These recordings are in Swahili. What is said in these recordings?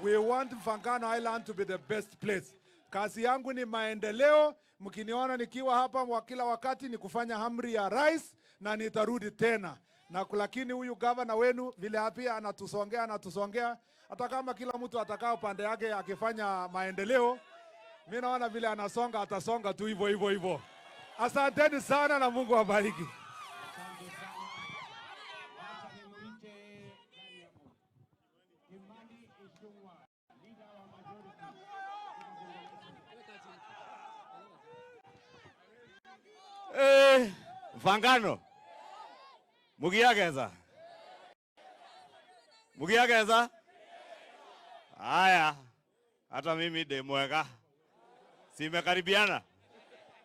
We want Mfangano Island to be the best place. Kazi yangu ni maendeleo. Mkiniona nikiwa hapa wa kila wakati ni kufanya amri ya rais na nitarudi tena na lakini huyu gavana wenu vile pia anatusongea anatusongea, hata kama kila mtu atakaa upande yake akifanya maendeleo, mi naona vile anasonga atasonga tu hivyo hivyo hivyo. Asanteni sana na Mungu awabariki. Asante sana. Wacha nimuite nani hapo? Kimani Ichung'wah, leader wa majority. Kuja kuzungumza. Mfangano mugiageza mugiageza. Haya, hata mimi de mwega, si imekaribiana,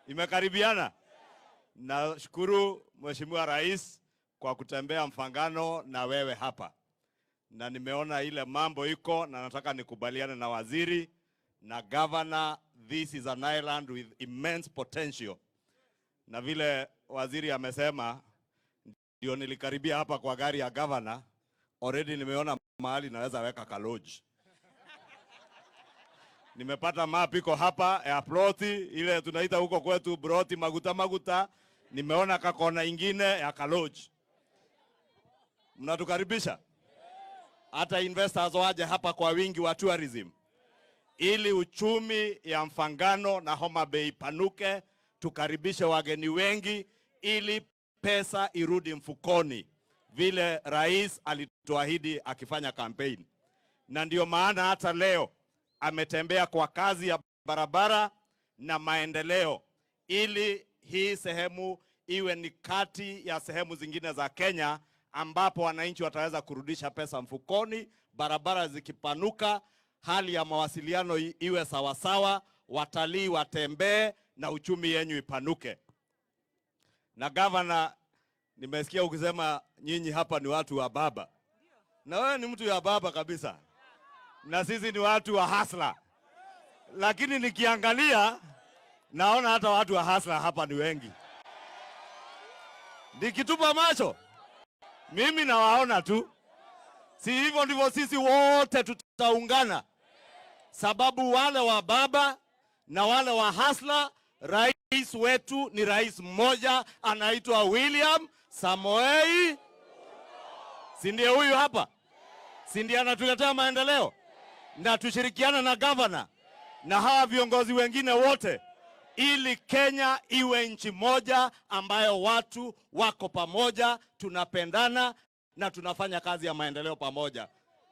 imekaribiana. Nashukuru Mheshimiwa Rais kwa kutembea Mfangano na wewe hapa, na nimeona ile mambo iko, na nataka nikubaliane na waziri na governor. This is an island with immense potential na vile waziri amesema, ndio nilikaribia hapa kwa gari ya governor, already nimeona mahali naweza weka kalodge. Nimepata map iko hapa ya ploti ile tunaita huko kwetu broti maguta maguta, nimeona kakona ingine ya kalodge. Mnatukaribisha hata investors waje hapa kwa wingi wa tourism ili uchumi ya Mfangano na Homa Bay panuke, tukaribishe wageni wengi ili pesa irudi mfukoni vile rais alituahidi akifanya campaign. Na ndio maana hata leo ametembea kwa kazi ya barabara na maendeleo, ili hii sehemu iwe ni kati ya sehemu zingine za Kenya ambapo wananchi wataweza kurudisha pesa mfukoni, barabara zikipanuka, hali ya mawasiliano iwe sawasawa, watalii watembee na uchumi yenyu ipanuke. Na gavana, nimesikia ukisema nyinyi hapa ni watu wa baba, na wewe ni mtu ya baba kabisa, na sisi ni watu wa hustler, lakini nikiangalia naona hata watu wa hustler hapa ni wengi. Nikitupa macho mimi nawaona tu, si hivyo ndivyo sisi wote tutaungana, sababu wale wa baba na wale wa hustler, rais wetu ni rais mmoja anaitwa William Samoei, si ndiye huyu hapa? Si ndiye anatuletea maendeleo? Na tushirikiane na gavana na hawa viongozi wengine wote ili Kenya iwe nchi moja ambayo watu wako pamoja, tunapendana na tunafanya kazi ya maendeleo pamoja.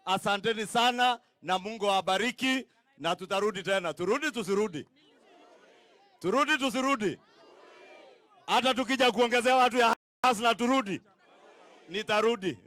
Asanteni sana na Mungu awabariki, na tutarudi tena. Turudi tusirudi? Turudi tusirudi? Hata tukija kuongezea watu ya hustler turudi? Nitarudi.